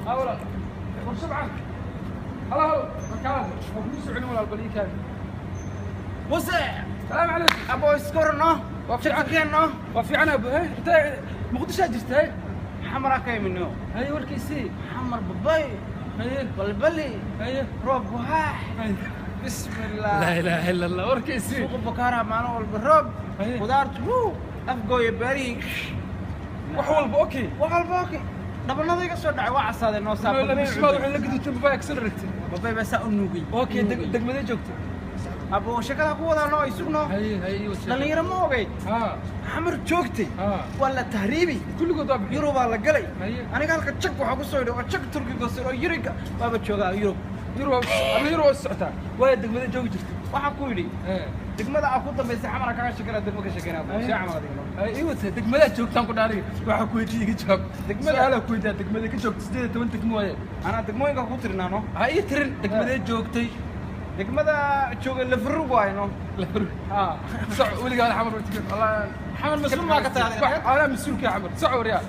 Haa walaal, war shabcan, halo halo, markaa waa kugu soo celin walaal, bal ii kaadi. Muse. Salaamu calaykum. Abo, iskorno. Waa fiican. Shirkeenno. Waa fiican abo. He, intee Muqdishaa jirta? He. Xamaraa ka imino. Haye, warkiisii. Xamar babay. Haye. Balbali. Haye. Roob wahaax. Haye. Bismillah. Laa ilaaha illa Allah, warkiisii. Suuqa Bakaaraha maalin walba roob. Haye. Khudaartu wuu Afgooya beerihii. Wax walba okay. Wax walba okay. Dhabanada iga soo dhacay waa casaadeen noo saaba. Bismaad waxay la gaduutay babay accelerate. Babay baa saa u nuugay. Okay, degmadee joogta? Abo, shakada ku wadaano ay sugno. Haye haye, iyo sheekada. Dhalinyaro ma ogeyd haa Xamar joogtay? Haa. Waa la tahriibi. Kulligood waa bixiyeen. Yurubaa la galay. Haye. Aniga halka jag waxaa ku soo yidhi oo jag Turkiga soo oo Yuriga waaba joogaa Yurub. Yurub ama Yurub waa socotaa waaya, degmadee joogi jirta? Waxaan ku yidhi ee degmada aa ku dambaysay Xamar kaga sheekana, degmo ka sheekana abo. Haye. Shee Xamar adiga. Ay, ii wata degmadaa joogtaan ku dhaariga, waxaa ku weydiiya iga jawaab. Degmada- Su-aalaa ku weydiiyaa, degmadee ka joogta? 18 degmo waaye. Anaa degmooyinka ku tirinaano. Ha ii tirin, degmadee joogtay? Degmada jooga Lafarug waayno. Lafarug. Haa. Soc, weligaa Xamar ma tigin. Allah. Xamar mas-uul maa ka tahay adiga? Anaa mas-uulka Xamar, soc waryaa.